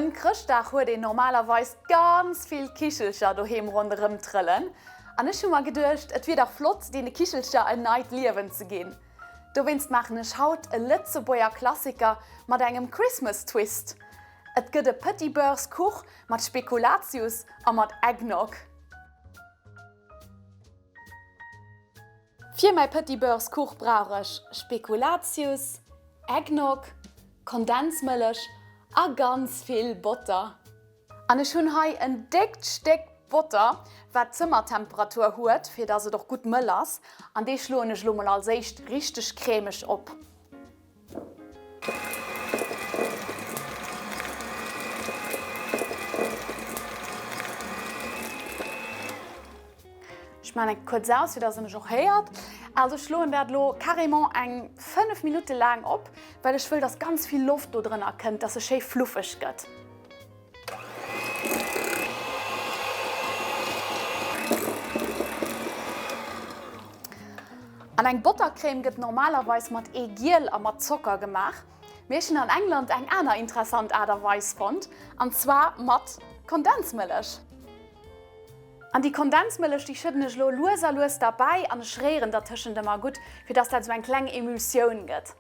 Ëm Chrëschtdag huet een normalerweis ganz vill Kichelcher doheem ronderëm trëllen. An ech hu mer geduecht, et wier dach flott, deene Kichelcher en neit Liewen ze ginn. Dowéinst maachen ech haut e Lëtzebuerger Klassiker mat engem Christmas Twist. Et gëtt e Petit Beurres Kuch mat Spekulatius a mat Eggnog. Fir mäi Petit Beurres Kuch brauch ech Spekulatius, Eggnog, Kondensmëllech a ganz vill Botter. An ech hunn hei en déckt Stéck Botter, wat Zëmmertemperatur huet, fir dass et och gutt mëll ass. An dee schloen ech elo mol als éischt richteg cremeg op. Ech maan eng kuerz aus, fir dass e mech och héiert. Also ech schloen dat elo carrément eng 5 Minutte laang op, well ech wëll, dass ganz vill Loft do drënner kënnt, dass e schéi fluffeg gëtt. An eng Bottercrème gëtt normalerweis mat Eegiel a mat Zocker gemaach, mee ech hunn an England eng aner interessant Aart a Weis fonnt, an zwar mat Kondensmëllech. An déi Kondensmëllech, déi schëdden ech elo lues a lues derbäi an ech réieren dertëschent ëmmer gutt, fir dass dat esou eng kleng Emulsioun gëtt.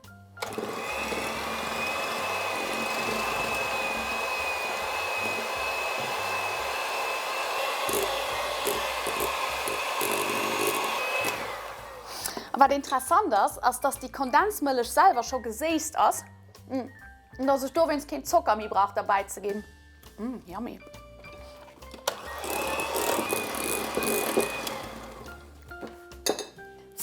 A wat interessant ass, ass dass déi Kondensmëllech selwer scho geséisst ass an dass ech dowéinst keen Zocker méi brauch derbäi ze ginn. Yummy.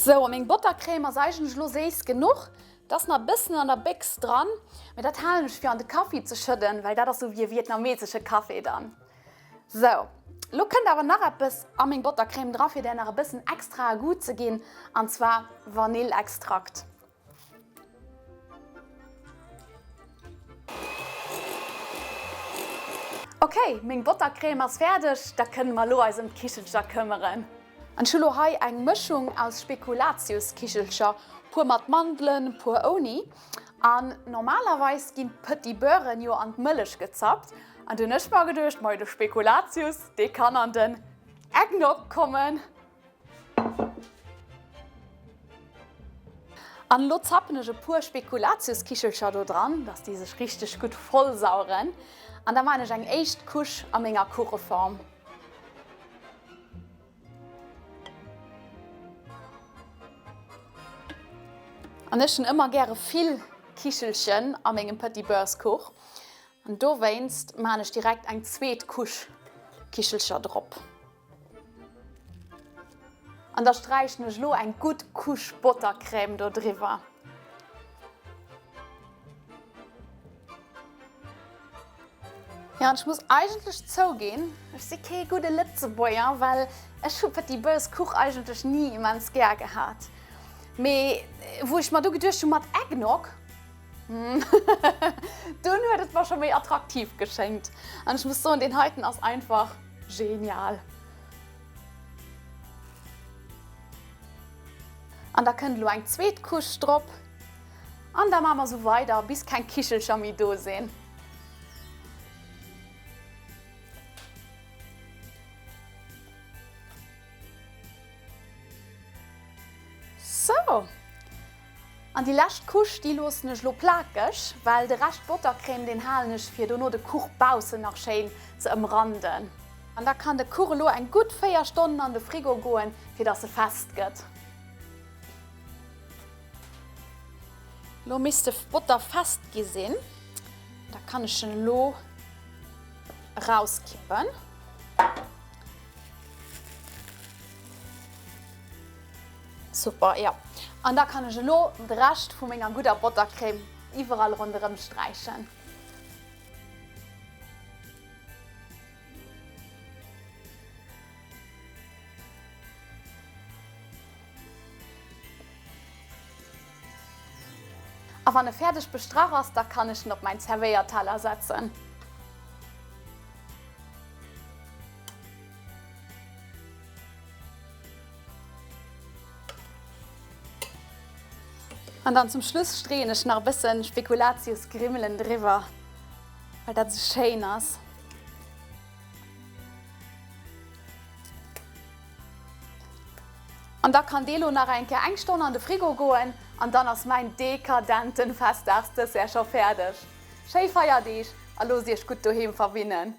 Sou, a meng Bottercrème ass eigentlech elo séiss genuch. Et ass nach e bëssen an der Béchs dran, mee dat halen ech fir an de Kaffi ze schëdden, well dat ass sou wéi e vietnamesesche Café dann. Sou, elo kënnt awer nach eppes a meng Bottercrème dra fir där nach e bëssen extrae Goût ze ginn, an zwar Vanillextrakt. Ok, meng Bottercrème ass fäerdeg, da kënne mer elo eis ëm d'Kichelcher këmmeren. An ech hu lo hei eng Mëschung aus Spekulatiuskichelcher, puer mat Mandelen, puer ouni. An normalerweis ginn d'Petit Beurren jo an d'Mëllech gezappt. An du hunn ech mer geduecht, mei de Spekulatius, dee kann an den Eggnog kommen. An elo zappen ech e puer Spekulatiuskichelcher do dran, dass déi sech richteg gutt voll saueren. An da maan ech eng éischt Couche a menger Kucheform. An ech hunn ëmmer gäre vill Kichelchen a mengem Petit Beurres Kuch. An dowéinst maan ech direkt eng zweet Couche Kichelcher drop. An da sträichen ech elo eng gutt Couche Bottercrème do driwwer. Jo, an ech muss eigentlech zouginn, ech si kee gudde Lëtzebuerger, well ech hu Petit Beurres Kuch eigentlech ni immens gär gehat. Mee wou ech mer du geduecht hu mat Eggnog, dunn huet et mer scho méi attraktiv geschéngt. An ech muss soen, deen heiten ass einfach Genial! An da kënnt elo eng zweet Couche drop an da maache mer esou weider bis keng Kichelcher méi do sinn. Sou. An déi lescht Couche, déi loossen ech lo plakeg, well de Rescht Bottercrème, deen halen ech fir dono de Kuch baussen nach schéin ze ëmranden. An da kann de Kuch elo eng gutt 4 Stonnen an de Frigo goen, fir dass e fest gëtt. Lo misst de Botter fest gi sinn, da kann ech en elo erauskippen. Super, jo. An da kann ech elo de Rescht vu menger gudder Bottercrème iwwerall ronderëm sträichen. A wann e fäerdeg bestrach ass, da kann ech en op mäin Zerwéierteller setzen. An dann zum Schluss streeën ech nach e bëssen Spekulatius-Grimmelen driwwer. Well dat esou schéin ass. An da kann dee lo nach eng Kéier eng Stonn an de Frigo goen an dann ass mäin dekadenten Festdagsdessert scho fäerdeg. Schéi Feierdeeg a loosst iech gutt doheem verwinnen.